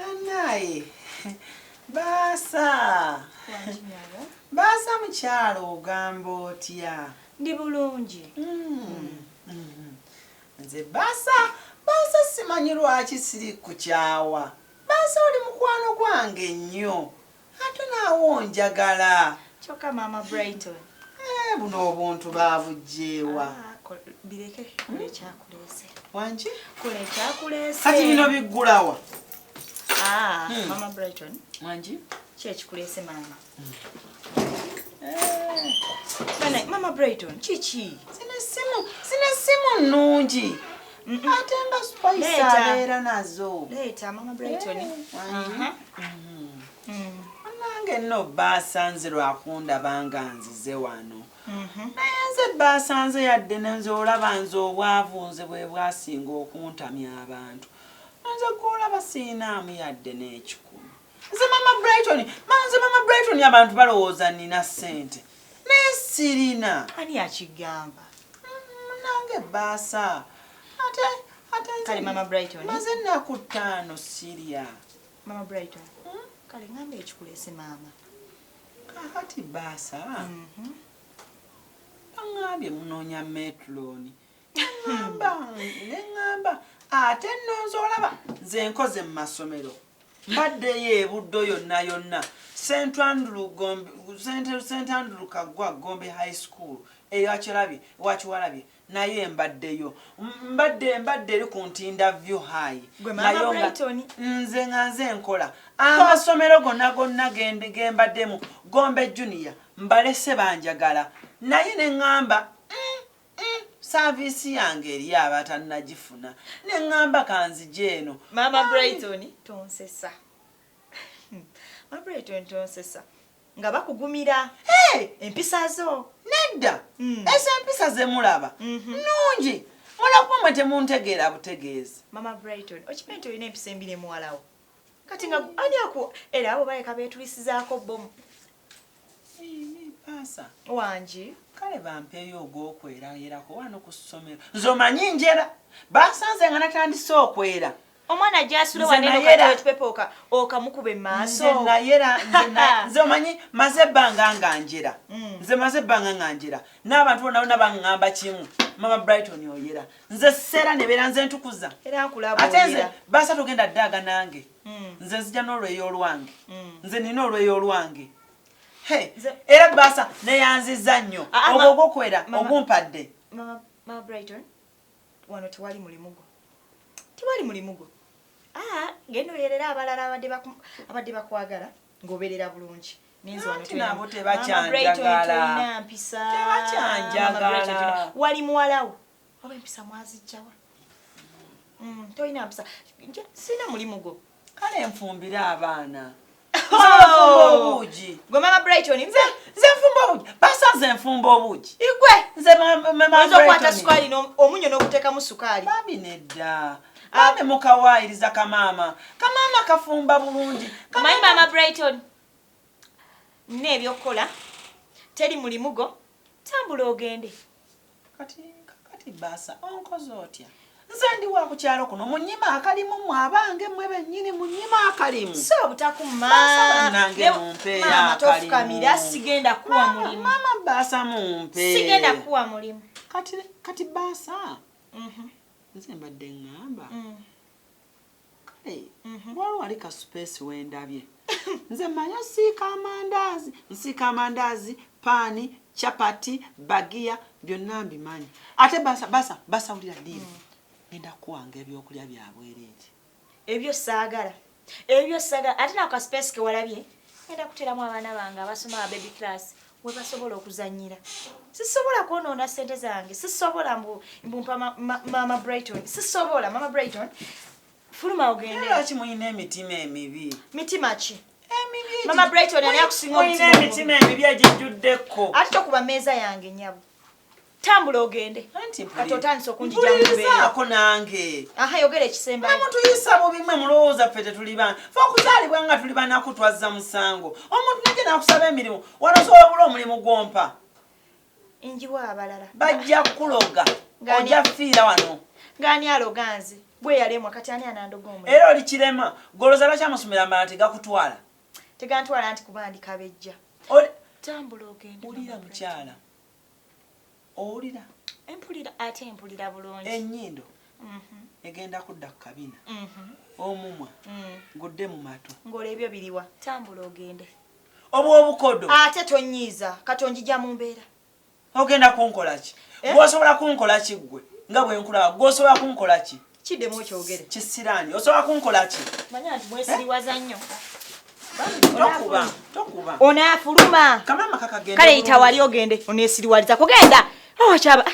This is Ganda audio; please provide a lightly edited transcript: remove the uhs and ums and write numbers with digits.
Anaye baasa baasa mukyalo ogamba otya? Ndi bulungi. Nze baasa baasa simanyi lwaki siri kukyawa. Baasa oli mukwano gwange nnyo ate naawe onjagala. Kyokka maama Brighton. Eh, buno obuntu baabugyewa. Ah, bireke kola ekyakuleese. Wangi? Kola ekyakuleese. Kati bino biggulawa? Ah, Maama Brighton. Wangi? Ki ekikuleese maama? Eh. Bana, Mama Brighton, kiki? Zino essimu nnungi. Ate nga Spice abeera nazo. Leeta Mama Brighton. Eh, Nange nno baasanze lwakundaba nga nzize wano. Naye nze baasanze yadde nze olaba nze obwavu nze bwe bwasinga okuntamya abantu. Nze gw'olaba siinaamu yadde n'ekikumi. Nze Mama Brighton, nze Mama Brighton abantu balowooza nnina ssente. Naye sirina. Ani akigamba? Nange baasa. Ate nze Kale Mama Brighton. Maze ennaku 5 sirya. Mama Brighton. Kale ngamba ekikuleese maama. Kaakati baasa. Baŋŋambye munoonya Metron. Ne ŋŋamba ate nno nze olaba nze nkoze mu masomero. Mbaddeyo ebuddo yonna yonna. St Andrew Kaggwa Gombe High School eyakyalabye wakiwalabye naye mbaddeyo. Mbadde eri ku Ntinda View High. Gwe Mama Brighton. Nze nga nze nkola. Amasomero gonna gonna ge mbaddemu Gombe Junior mbalese banjagala. Naye ne ŋŋamba saaviisi yange eri abatannagifuna. Ne ŋŋamba kanzije eno. Mama Brighton tonsesa. Mama Brighton tonsesa. Nga bakugumira. Empisa zo. Nedda. Ezo empisa ze mulaba. Nnungi. Mulakuba mwe temuntegeera butegeezi. Mama Brighton, okimanyi nti olina empisa embi ne muwalawo. Kati nga ani aku era abo baleka beetulisizaako bbomu. Baasa. Wangi. Kale bampeeyo ogw'okwerayirako wano ku ssomero. Nze omanyi njera. Baasanze nga natandise okwera. Omwana gy'asula wano eno kati otupepa okamukuba emmaaso. Nze nayera, nze omanyi maze ebbanga nga njera. Nze maze ebbanga nga njera. N'abantu bonna bonna baŋŋamba kimu. Mama Brighton oyera. Nze seera ne beera nze ntukuza. Era nkulaba Ate nze baasa togenda ddaaga nange. Nze nzija n'olweyo olwange. Nze nina olweyo olwange. Era baasa neyanzizza nnyo. Ogwo ogwokwera ogumpadde. Mama Brighton, wano tewali mulimu gwo. Tewali mulimu gwo. Genda oyerera abalala abadde bakwagala ng'obeerera bulungi. Nabo tebakyanjagala. Tebakyanjagala. Wali muwalawo. Oba empisa mwazijjawa. Tolina mpisa. Sina mulimu gwo. Kale nfumbire abaana. Nfumba obuugi. Gwe Mama Brighton, nze nfumba obuugi. Baasa nze nfumba obuugi. Igwe. Nze Mama Brighton. Okwata sukaali omunyo n'oguteekamu sukaali. Bambi nedda. Bambi mukawaayiriza kamaama. Kamaama kafumba bulungi. Omanyi Mama Brighton, nina ebyokukola, teri mulimu gwo, tambula ogende. Kati baasa onkoze otya? Nze ndi wa ku kyalo kuno munnyima akalimu mmwe abange mmwe bennyini munnyima akalimu. So obutakumma. Baasa bannange mumpe Maama akalimu. tofukamira sigenda kuwa mulimu. Maama baasa mumpe. Sigenda kuwa mulimu. Kati baasa. Nze mbadde ŋŋamba. Kale waliwo wali ka space wendabye. Nze mmanyi nsiika amandaazi, nsiika amandaazi, paani, chapati, bagiya byonna mbimanyi. Ate baasa wulira ddiiru. Ngenda kuwanga ebyokulya bya bwereere. Ebyo saagala. Ebyo saagala. Ate nako ka space ke walabye, ngenda kuteeramu abaana bange abasoma aba baby class. We basobola okuzannyira. Sisobola kwonoona ssente zange, sisobola mbu mpa Maama Brighton, sisobola. Maama Brighton, fuluma ogende. Lwaki mulina emitima emibi? Mitima ki? Emibi. Mama Brighton, ani akusinga Mulina omutima emitima emibi egijjuddeko. Ate tokuba mmeeza yange, nyabo. Tambula ogende. Anti Kati otandise okunjija mu mbeera. Mpulirizaako nange. Aha, yogera ekisembayo. Namutuyisa bubi mwe, mulowooza ffe tetuli bana. Fe okuzaalibwa nga tuli banaku twazza musango. Omuntu najja nakusaba emirimu wano, osobola obula omulimu gwompa? Njiwa abalala. Bajja kukuloga, ojja fiira wano. Ng'ani aloga nze? Bwe yalemwa, kati ani anandoga omulimu? Era oli kirema. Goloza lwaki amasomero amalala tegakutwala? Tegantwala nti kuba ndi kabejja. Tambula ogende. Wulira mukyala, owulira? Empulira, ate empulira bulungi. Ennyindo egenda kudda ku kabina, omumwa gudde mu matu. Ng'olwo ebyo biriwa? Tambula ogende. Obwa obukodo. Ate tonyiiza, kati onjija mu mbeera. Ogenda kunkola ki? Eh? Gwosobola kunkola ki ggwe nga bwe nkulaba? Gwosobola kunkola ki? Kiddemu okyogere. Kisiraani, osobola kunkola ki? Manya nti mwesiriwaza nnyo. Tokuba, tokuba. Onaafuluma. Kamama kakagende. Kale yita wali ogende, oneesiriwaliza kugenda awakyaba.